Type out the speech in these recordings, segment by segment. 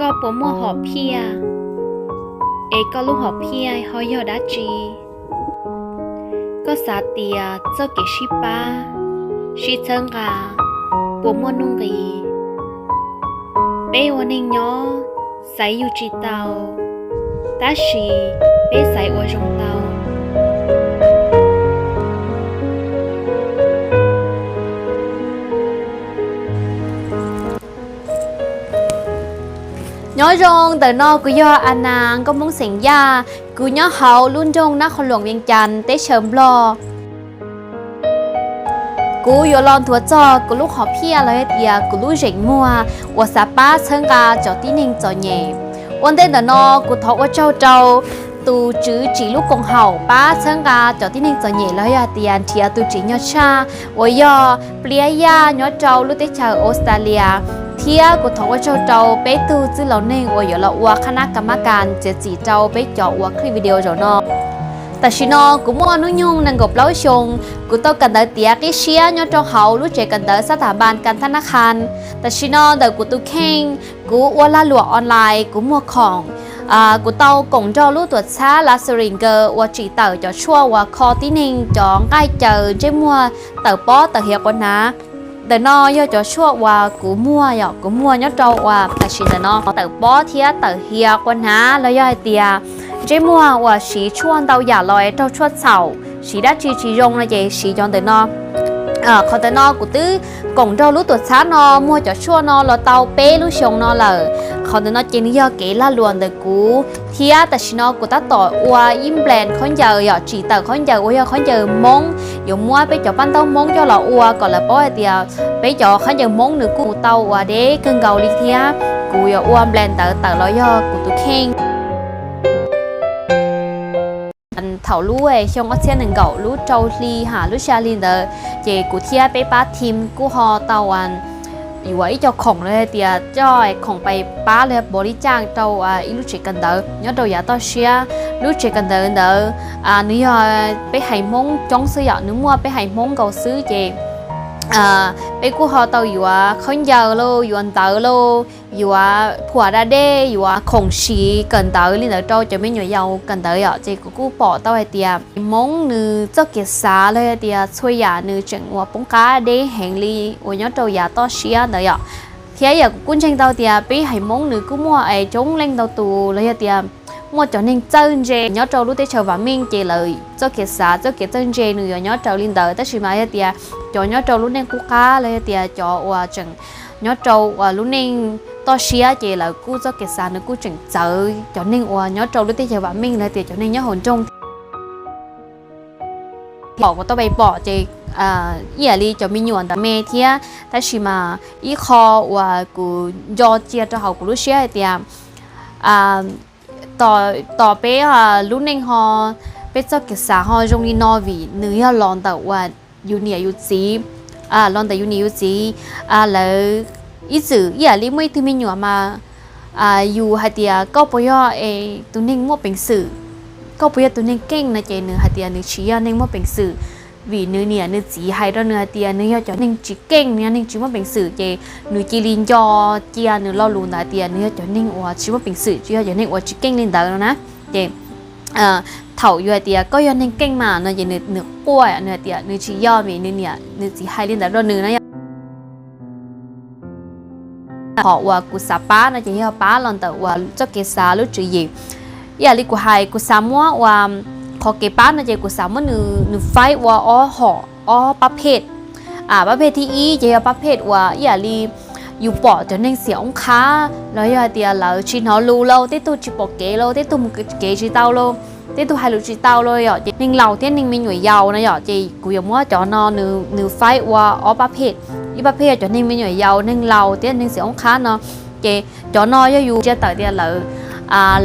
Koj puas muaj hom phiaj? Es koj lub hom phiaj ho yog dab tsi? Koj xav tias txoj kev sib pab, sib txhawb nqa puas muaj nuj nqis? Peb ua neej nyob, xaiv yus tsis tau, tab sis peb xaiv ua zoo tau. Nyob zoo, ntawm no kuv yog Anas, nkauj Hmoob xeem Yaj, kuv nyob hauv lub nroog Nab Qhoo Luam, Vias Cas, teb chaws Nplog. Kuv yuav los nthuav txog kuv lub hom phiaj los yog tias kuv lub zeem muag uas xav pab txhawb nqa cov tib neeg txom nyem. Ua ntej ntawm no kuv thov ua tsaug rau tus tswv tsim lub koom haum pab txhawb nqa cov tib neeg txom nyem los yog hais tias nrhiav tus tsim nyog tshaj uas yog Pliab Yaj nyob rau lub teb chaws Australia, thiab kuv thov ua tsaug rau peb tug txwj laus neeg uas yuav los ua qhab nab ka mab kas txiav txim rau peb cov ua clip video zaum no. Tam sim no kuv muaj hnub nyoog nees nkaum plaub xyoo, kuv tau kawm ntawv tiav qib siab nyob rau hauv lub tsev kawm ntawv Xab Thas Npas Kas Thab Nab Khas. Tam sim no ntawm kuv tus kheej, kuv ua lag luam online, kuv muag khoom, kuv tau koom nrog lub tuam txhab Lazarus nkawd uas tsim tawm cov tshuaj uas kho tib neeg cov nqaij caws ntsej muag tawm pob tawm hiav quav hnav. Ntawm no yog cov tshuaj uas kuv muag, yog kuv muag nyob rau uas tam sim ntawm no tawm pob thiab tawm hiav quav hnav los yog hais tias ntsej muag uas siv tshuaj ntau yam los raug tshuaj txhaum, siv dab tsi tsis zoo no ces siv cov ntawm no. Qhov ntawm no kuv twb koom nrog lub tuam txhab no muag cov tshuaj no los tau peb lub xyoo no lawm. Qhov ntawm no ces nws yog kev lag luam ntawm kuv thiab tam sim no kuv tab tom ua ib nplas khaub ncaws, yog tsim tawm khaub ncaws uas yog khaub ncaws Hmoob, yuav muab peb cov paj ntaub Hmoob coj los ua kom lawv paub hais tias peb cov khaub ncaws Hmoob nws kuj tau ua deb kawg nkaus li thiab. Kuv yuav ua nplas ntawd tawm los yog kuv tus kheej. Thaum lub xyoo ob txhiab nees nkaum lub rau hli ha lub xya hli ntawd ces kuv thiab peb pab team kuj ho tau yuav ib co khoom los hais tias coj khoom pais pab los yog pov li caj rau ib lub tsev kawm ntawv nyob rau yav toj siab. Lub tsev kawm ntawv ntawd nws yog peb haiv Hmoob coob xwb yom, nws muaj peb haiv Hmoob nkaus xwb ces peb kuj ho tau yuav khaub ncaws lauj, yuav ntawv lauj, yuav phuam da dej, yuav khoom siv kawm ntawv li ntawd rau cov me nyuam yaus kawm ntawv yom. Ces kuv kuj pom tau hais tias Hmoob nws txoj kev xav los hais tias txhua yam nws tseem ua poob qab deb heev li uas nyob rau yav toj siab ntawd yom. Thiab yam kuv kuj ntseeg tau tias peb haiv Hmoob nws kuj muaj es coob leej ntau tus los yog tias muaj cov neeg txawj ntse nyob rau lub teb chaws vam meej ces lawv txoj kev xav txoj kev txawj ntse nws yuav nyob raws li ntawd, tab sis mas yog tias cov nyob rau lub neej qub qab los yog tias cov uas tseem nyob rau uas lub neej toj siab ces lawv kuj txoj kev xav nws kuj tseem txawv cov neeg uas nyob rau lub teb chaws vam meej los tias cov neeg nyob hauv nroog. Pom kuv tau pais pom ces ib yam li cov me nyuam ntawd me thiab, tab sis mas ib qho uas kuv nco cia rau hauv kuv lub siab hais tias tos peb lub neej ho, peb txoj kev xav ho zoo li no vim nws yog los ntawm uas yus niam yus txiv, los ntawm yus niam yus txiv. Lawv ib txwm ib yam li muaj ib tug me nyuam mas yus hais tias koj puas yog es tus neeg muaj peev xwm, koj puas yog tus neeg keej no ces nws hais tias nws tsis yog neeg muaj peev xwm, vim nws niam nws txiv hais rau nws hais tias nws yog cov neeg tsis keej, nws yog neeg tsis muaj peev xwm, ces nws cia li nco cia nws lo lus ntawd hais tias nws yog cov neeg uas tsis muaj peev xwm, tsis yog cov neeg uas tsis keej li ntawd no na. Ces thaum yus hais tias koj yog neeg keej mas no ces nws quaj, nws hais tias nws tsis yog vim nws niam nws txiv hais li ntawd rau nws na yom. Qhov uas kuv xav pab no ces yog pab los ntawm uas txoj kev xav lub tswv yim. Ib yam li kuv hais kuv xav muab uas qhov kev pab no ces kuv xav muab nws faib ua ob hom ob pab phej. Pab phej thib ib ces yog pab phej uas ib yam li yus pom cov neeg xiam oob qhab los yog hais tias lawv tsis hnov lus lauj, tej tug tsis pom kev lauj, tej tug mus kev tsis tau lauj, tej tug hais lus tsis tau lauj yom, ces neeg laus thiab neeg me nyuam yaus no yom, ces kuv yuav muab cov no nws faib ua ob pab phej. Ib pab phej yog cov neeg me nyuam yaus, neeg laus thiab neeg xiam oob qhab no. Ces cov no yog yus ntsia tawm tias lawv,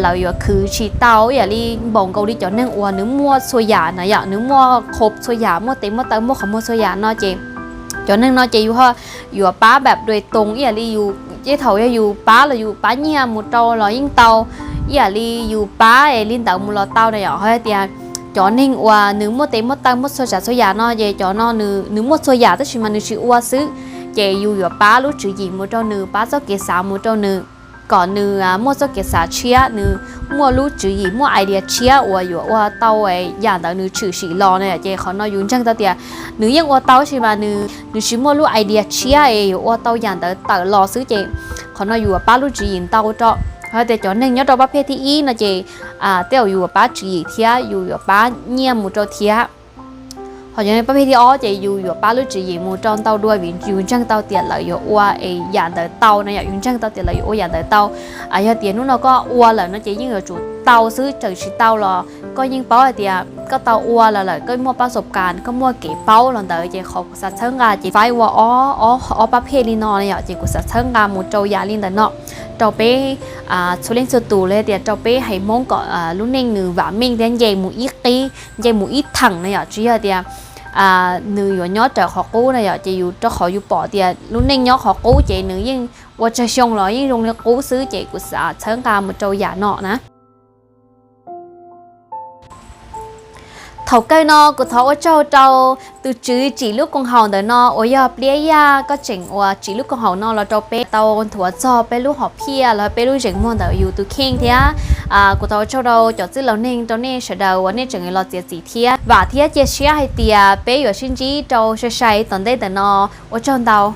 lawv yuav khwv tsis tau ib yam li npaum nkaus li cov neeg uas nws muaj txhua yam na yom, nws muaj qhov txhua yam, muaj tes muaj taw, muaj qhov muag txhua yam no ces cov neeg no ces yus ho yuav pab npam dua toos ib yam li yus tej thaum yog yus pab los yus pab nyiaj mus rau los yeej tau, ib yam li yus pab es li ntawd mus los tau na yom. Ho tias cov neeg uas nws muaj tes muaj taw muaj txhua tsav txhua yam no ces cov no nws muaj txhua yam tab sis mas nws tsis ua xwb, ces yus yuav pab lub tswv yim mus rau nws, pab txoj kev xav mus rau nws, kom nws muaj txoj kev xav tshiab, nws muaj lub tswv yim, muaj idea tshiab uas yuav ua tau yam ntawd nws tshwm sim los na yom. Ces qhov no yus ntseeg tau tias nws yeej ua tau, tab sis mas nws, nws tsis muaj lub idea tshiab es yuav ua tau yam ntawd tawm los xwb. Ces qhov no yus yuav pab lub tswv yim ntau rau. Ho tias cov neeg nyob rau pab phej thib ib no ces tej zaum yus yuav pab tswv yim thiab yus yuav pab nyiaj mus rau thiab. Ho cov neeg pab phej thib ob ces yus yuav pab lub tswv yim mus rau ntau dua vim yus ntseeg tau tias lawv yuav ua es yam ntawd tau na yom, yus ntseeg tau tias lawv yuav ua yam ntawd tau. Yog tias hnub no koj ua lawm no ces yeej yuav tsum tau xwb, tseem tsis tau los koj yeej paub hais tias koj tau ua los lawm, koj muaj pab xob kas, koj muaj kev paub los ntawd. Ces qhov kuv xav txhawb nqa ces faib ua ob, ob pab phej li no na yom, ces kuv xav txhawb nqa mus rau yam li ntawm no rau peb txhua leej txhua tus, los yog tias rau peb haiv Hmoob kom lub neej nws vam meej thiab nce mus ib qib, nce mus ib theem na yom. Tsis yog tias nws yuav nyob raws qhov qub na yom, ces yus rau qhov yus pom tias lub neej nyob qhov qub ces nws yeej ua tsawg xyoo los yeej zoo li qub xwb. Ces kuv xav txhawb nqa mus rau yam no na. Thaum kawg no kuv thov ua tsaug rau tus tswv tsim lub koom haum ntawm no uas yog Pliab Yaj, koj tseem uas tsim lub koom haum no los rau peb tau nthuav txog peb lub hom phiaj los peb lub zeem muag ntawm yus tus kheej thiab. Kuv thov ua tsaug rau cov txwj laus neeg, rau nej sawv daws uas nej tseem los txiav txim thiab vam thiab cia siab hais tias peb yuav sib ntsib rau sai sai tom ntej ntawm no. Ua tsaug ntau.